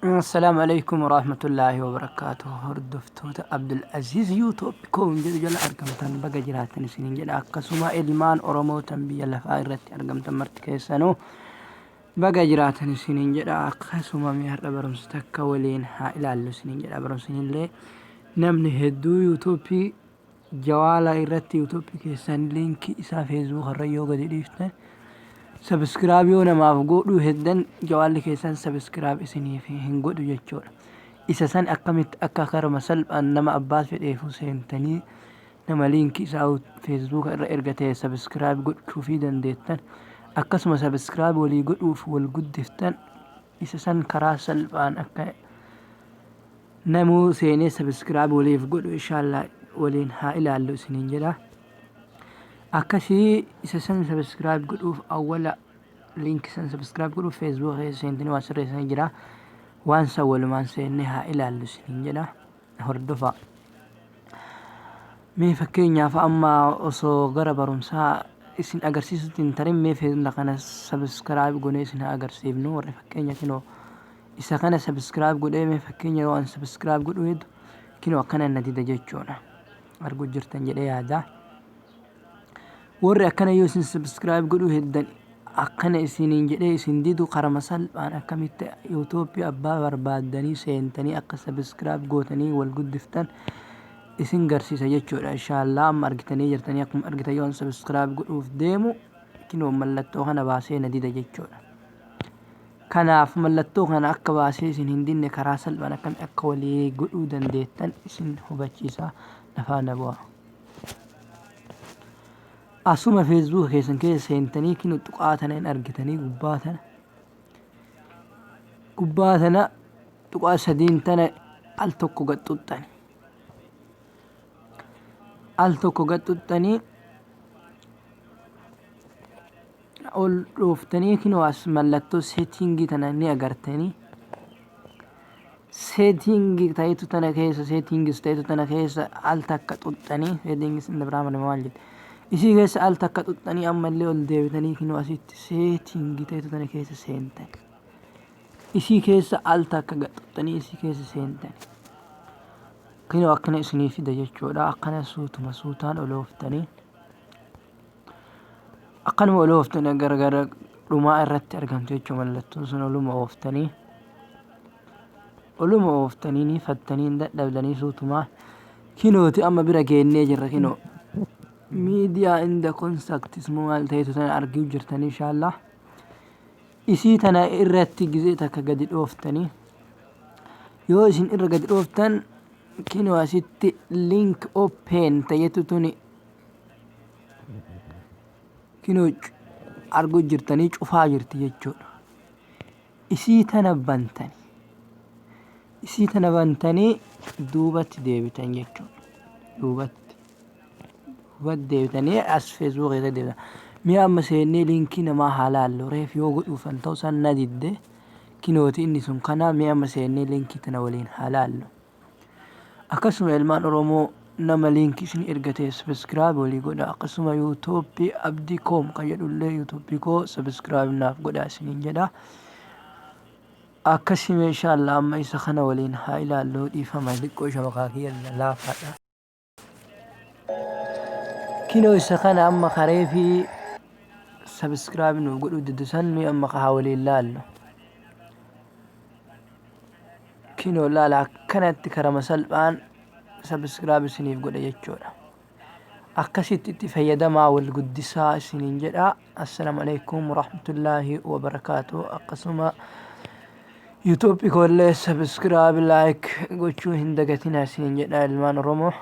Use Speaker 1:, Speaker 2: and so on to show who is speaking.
Speaker 1: Assalaamu alaikum warahmatullaahi wabarakaatuh. Hordoftoota Abdul Aziz YouTube koon jedhu jala argamtan, baga jiraattan isiniin jedha. Akkasuma ilmaan Oromoo tan biyya lafaa irratti argamtan marti keessanuu baga jiraatan isiniin jedha. Akkasuma mee har'a barumsa takka waliin haa ilaallu isiniin jedha. Barumsinillee namni hedduu YouTube jawaala irratti YouTube keessan liinkii isaa Facebook irra yoo gadi dhiiftan, subscribe yoo namaaf godhuu heddan, jawaalli keessan subscribe isiniif hin godhu jechuudha. Isa san akkamitti akka karuma salphaan nama abbaa fedheefuu seentanii nama liinkii isaa Facebook irra erga ta'e subscribe gochuufii dandeettan, akkasuma subscribe walii godhuuf wal guddiftan, isa san karaa salphaan akka namuu seenee subscribe waliif godhu inshallah waliin haa ilaallu isiniin jedha. Akkasii isa san subscribe godhuuf, awwala link san subscribe godhuuf Facebook keessa seentanii waan sirreessanii jira. Waan san walumaan seennee haa ilaallu isiniin jedha. Hordofaa. Mee fakkeenyaaf amma osoo gara barumsaa isin agarsiisutti hin tarin, mee feesbuuk kana subscribe goonee isin haa agarsiifnu. Warri fakkeenya kinoo isa kana subscribe godhee, mee fakkeenya yoo an subscribe godhu hedu, kinoo akkana na dida jechuudha. Arguu jirtan jedhee yaada. Warri akkana yoo isin subscribe godhuu heddan akkana isiniin jedhee isin didu, karama salphaan akkamitti YouTube abbaa barbaaddanii seentanii akka subscribe gootanii wal guddiftan isin garsiisa jechuudha. Inshallah amma argitanii jirtanii, akkuma argitan yoo an subscribe godhuuf deemu kinoo mallattoo kana baasee na dida jechuudha. Kanaaf mallattoo kana akka baasee isin hin dinne karaa salphaan akkamitti akka walii godhuu dandeettan isin hubachiisa. Lafaa na bu'a. Asuma Facebook keessan keessa seentanii kinu tuqaa tana hin argitanii, gubbaa tana. Gubbaa tana tuqaa sadiin tana al tokko gad xuxxani. Al tokko gad xuxxanii ol dhooftanii kinoo as mallattoo setting tana ni agartanii. Setting ta'etu tana keessa, settings ta'etu tana keessa al takka xuxxanii, settings inni biraa malee maal jedhe, isii keessa al takka xuxxanii, ammallee ol deebitanii kinoo asitti setting ta'etu tana keessa seentan. Isii keessa al takka gad xuxxanii isii keessa seentan. Kinoo akkana isinii fida jechuudha. Akkana suutuma suutaan ol ooftanii, akkanuma ol ooftanii gargara dhumaa irratti argamtu jechuudha mallattoon sun. Oluma ooftanii, oluma ooftanii ni fattanii hin dadhabdanii, suutumaa kinooti amma bira geennee jirra. Kinoo media and contacts maal ta'etu tana arguu jirtanii inshallah. Isii tana irratti gizee takka gadi dhooftanii, yoo isin irra gadi dhooftan, kinoo asitti link open ta'etu tuni kinoo arguu jirtanii, cufaa jirti jechuudha. Isii tana bantanii, isii tana bantanii duubatti deebitan jechuudha. Duubatti deebitanii as Facebook keessa deebitan. Mi'a amma seennee liinkii namaa haa laallu. Reef yoo godhuufan ta'u san na didde. Kinooti inni sun kana. Mi'a amma seennee liinkii tana waliin haa laallu. Akkasuma ilmaan Oromoo, nama liinkii isin ergate subscribe walii godha. Akkasuma YouTube Abdii Koom kan jedhullee YouTube koo subscribe naaf godha isiniin jedha. Akkasuma inshallah amma isa kana waliin haa ilaallu. Dhiifama, xiqqoo shabakaa kiyya laafaadha. Kinoo isa kana amma karee fi subscribe nuuf godhuu diddu san nuyi amma haa waliin laallu. Kinoo laala, akkanatti karama salphaan subscribe isiniif godha jechuudha. Akkasitti itti fayyadamaa, wal guddisaa isiniin jedha. Assalaamu alaikum warahmatullaahi wabarakaatu. Akkasuma YouTube koollee subscribe, like gochuu hin dagatinaa isiniin jedha ilmaan Oromoo.